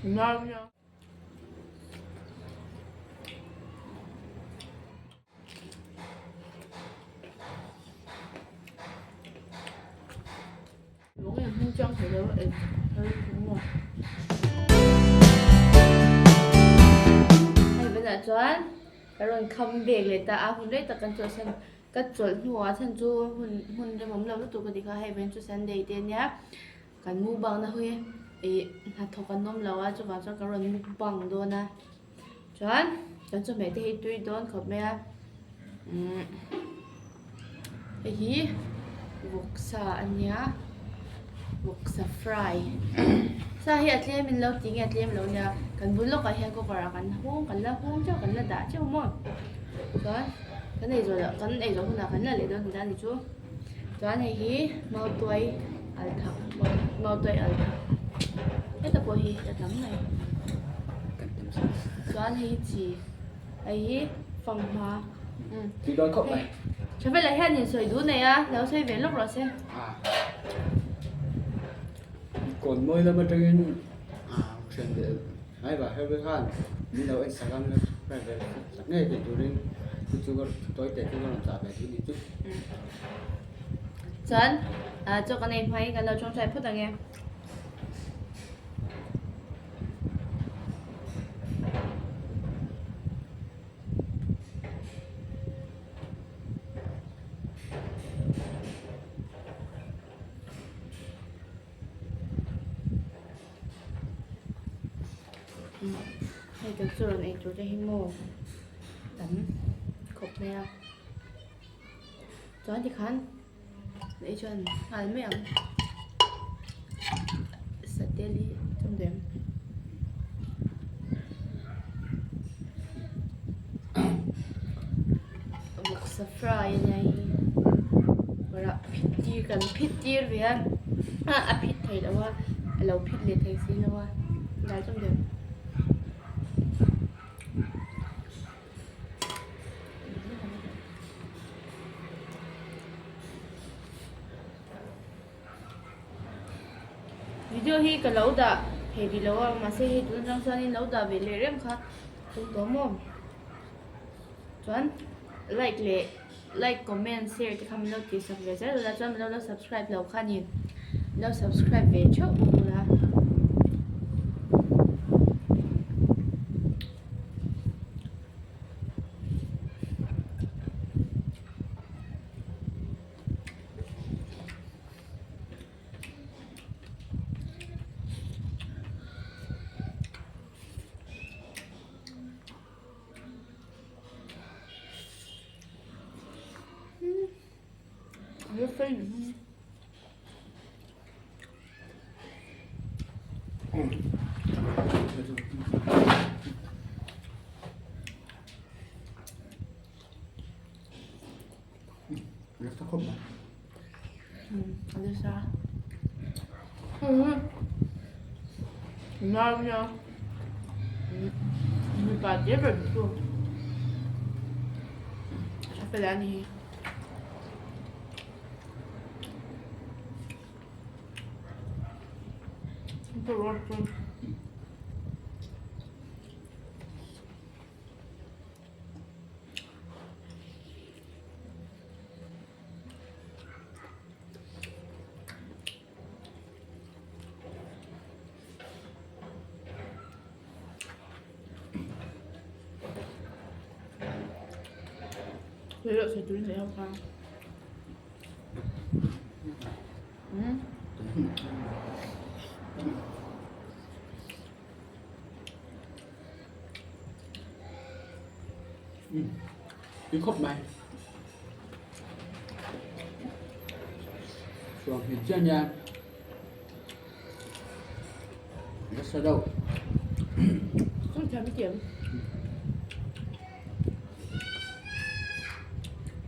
Hei banah chuan ka rawn kham bek leh ta a, hun rei tak kan chawlhsan ka chawlh hnuah chhan chu hun hmun remawm lo lutuk ka ti kha hei ban chu Sunday te ania kan mukbang na hawi ih hnathawk an awm lo a chuvang chuan ka rawn mukbang dawn a chuan kan chawhmeh te hi tui dawn khawp mai a umm hei hi vawksa a nia vawksa fry sa hi a tlem in lo ti nge a tlem lo nia kan bul lawkah hian cooker ah kan hung kan la hung teuh kan la dah teuh maw chuan kan ei zawh loh kan ei zawh hunah kan la leh dawn tihna a ni chu. Chuan hei hi mautuai al thak mautuai al thak heta pawh hi a tam mai chuan hei hi chi hei hi fanghma umm Tui dawn khawp mai. Tha velah hian in sawi duh nei a lo sawi ve lawk rawh se. Kawn mawi lam atangin thian leh mai vah her khan min lo en sak a min lo subscribe ve sak ngei thei turin chu chu ka tawi teh chu ka rawn chah ve duh ni chu. Chuan chaw kan ei hmain kan lo tawngtai phawt ang e. Hei kan chu rawn ei tur te hi maw tam khawp mai a chuan tikhan ei chuan nghal mai ang satel hi chawm duh em vawksa fry a nia hei hi phit tir kan phit tir ve a a phit thei lo a a lo phit leh thei si lo a dai chawm deuh. Video hi ka lo dah thei rih lo a mahse hei tun atang chuanin lo dah ve leh reng kha tum tawh maw chuan like leh like comment share te kha min lo tih sak ve zel ula chuan min lo la subscribe loh khanin lo subscribe ve theuh bawk ula. Nasa khawp mai. Nasa. Nau nia. Mipa te ber chu. Tha fel a ni hi. Tui khawp mai. Chuan hmel chiah nia nasa deuh.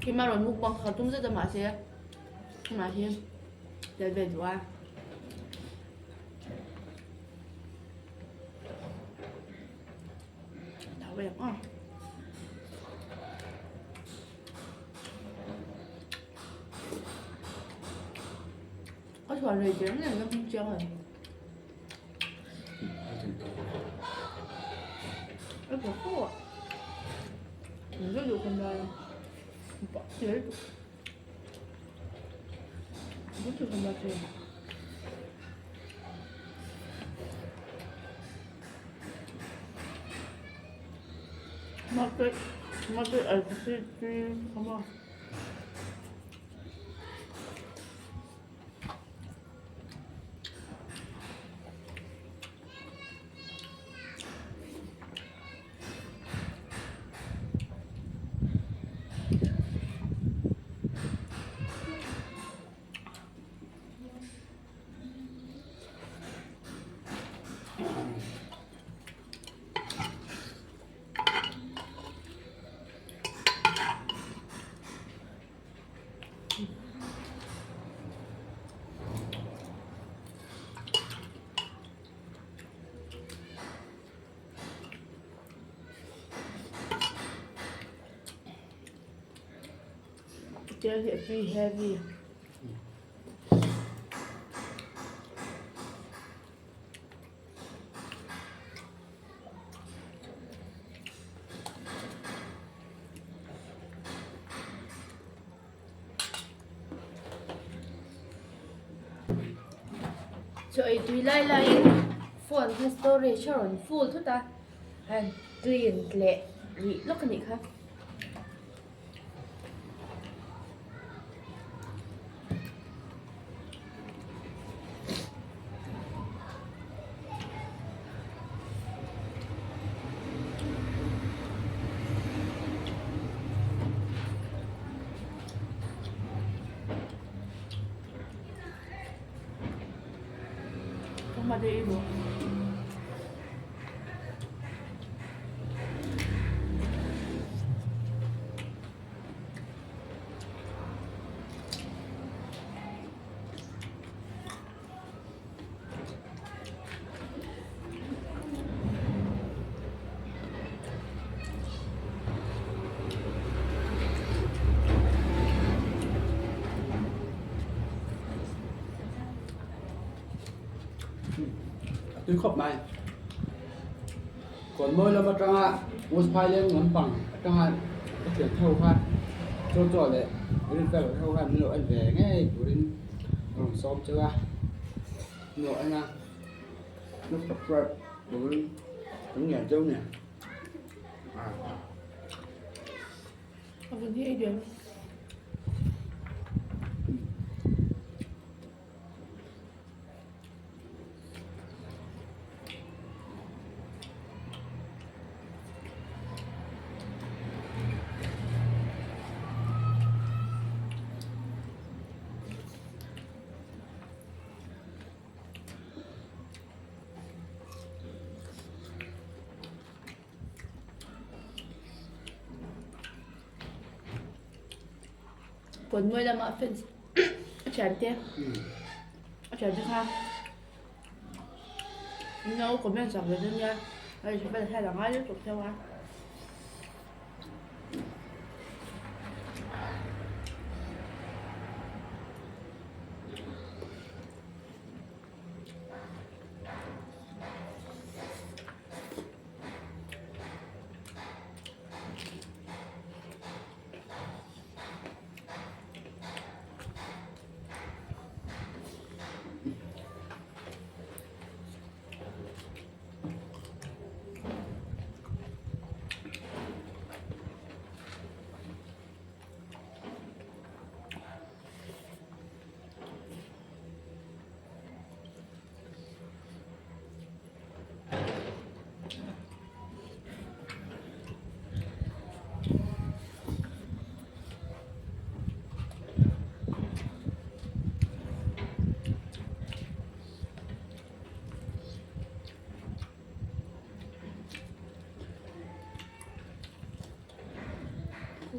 Keimah rawn mukbang kha tum zet a mahse amah hi tel ve duh a. Ka chhuah rei tel nen ka hming chiang a ni. tha fo a. Min zawh duh khan lai a. Pah tel duh. Min duh khan lai che. Mate mate ai si ti kama. Tel hi a tui heavy. Chaw ei tui lai laiin phone kha storage a rawn full thut a han clean leh rih lawk a nih kha. Tui khawp mai. Kawn mawi lam atanga West Phailen lampang atanga ka thian ho kha chaw chaw leh rinfel ho khan min lo en ve ngei turin a rawn sawm cheu a. Min lo en a, lo subscribe turin kan ngen cheu a ni. A vun hi ei diam. Kawn mawi lama fence a thiante a thiante kha no comment sak ve dawn nia hei vel hian a ngai lutuk deuh a.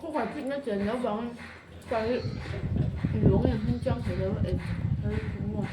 Khaw khat na chen lo vang chuan lung in hming chiang thei lo a eng maw.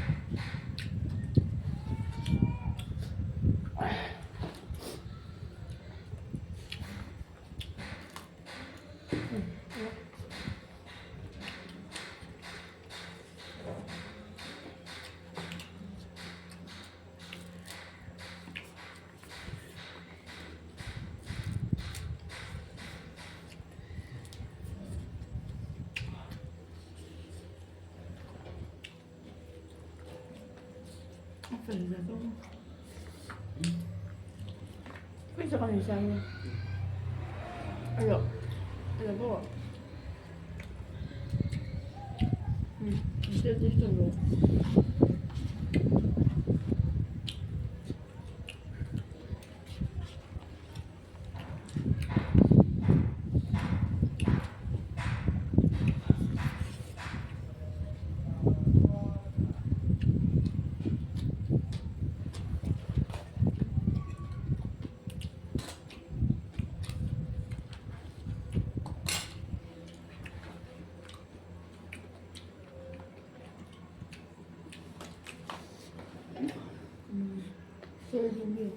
哎呦，哎呦不，嗯，这这这个。神经病。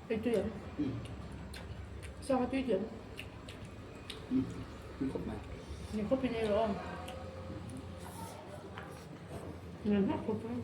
Ei tui em? Sa ka tui tui em? Min khawp mai. Min khawp in ei rawh aw. Min hmak khawp mai.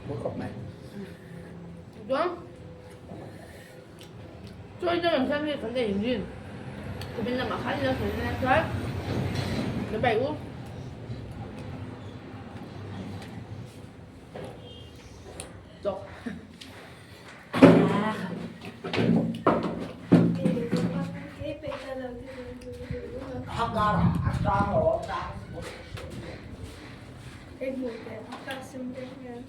Bố khóc mày. Đúng. 저희들 영상이 근데 윤진 그 맨날 막 하니까 그냥 너 말고 쪽. Em muốn để